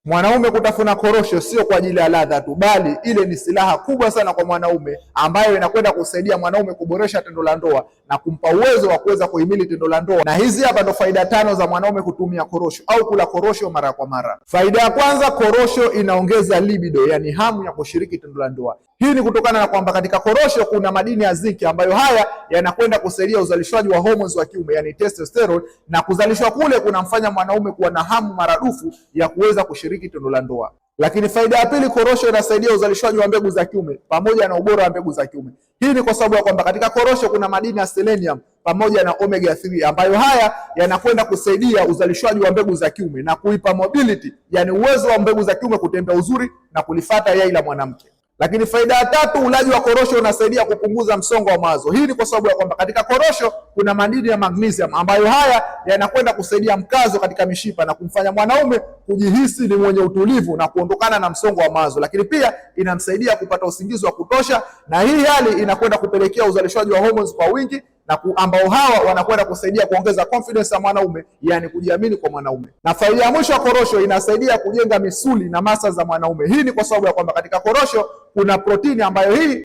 Mwanaume kutafuna korosho sio kwa ajili ya ladha tu, bali ile ni silaha kubwa sana kwa mwanaume ambayo inakwenda kusaidia mwanaume kuboresha tendo la ndoa na kumpa uwezo wa kuweza kuhimili tendo la ndoa. Na hizi hapa ndo faida tano za mwanaume kutumia korosho au kula korosho mara kwa mara. Faida ya kwanza, korosho inaongeza libido, yani hamu ya kushiriki tendo la ndoa. Hii ni kutokana na kwamba katika korosho kuna madini ya zinki ambayo haya yanakwenda kusaidia uzalishwaji wa hormones wa kiume, yani testosterone, na kuzalishwa kule kunamfanya mwanaume kuwa na hamu maradufu ya kuweza kushiriki tendo la ndoa. Lakini faida ya pili, korosho inasaidia uzalishwaji wa mbegu za kiume pamoja na ubora wa mbegu za kiume. Hii ni kwa sababu ya kwamba katika korosho kuna madini ya selenium pamoja na omega 3 ambayo haya yanakwenda kusaidia uzalishwaji wa mbegu za kiume na kuipa mobility, yani uwezo wa mbegu za kiume kutembea uzuri na kulifata yai la mwanamke. Lakini faida ya tatu, ulaji wa korosho unasaidia kupunguza msongo wa mawazo. Hii ni kwa sababu ya kwamba katika korosho kuna madini ya magnesium ambayo haya yanakwenda kusaidia mkazo katika mishipa na kumfanya mwanaume kujihisi ni mwenye utulivu na kuondokana na msongo wa mawazo. Lakini pia inamsaidia kupata usingizi wa kutosha, na hii hali inakwenda kupelekea uzalishaji wa hormones kwa wingi na ambao hawa wanakwenda kusaidia kuongeza confidence ya mwanaume, yani kujiamini kwa mwanaume. Na faida ya mwisho ya korosho, inasaidia kujenga misuli na muscle za mwanaume. Hii ni kwa sababu ya kwamba katika korosho kuna protini ambayo hii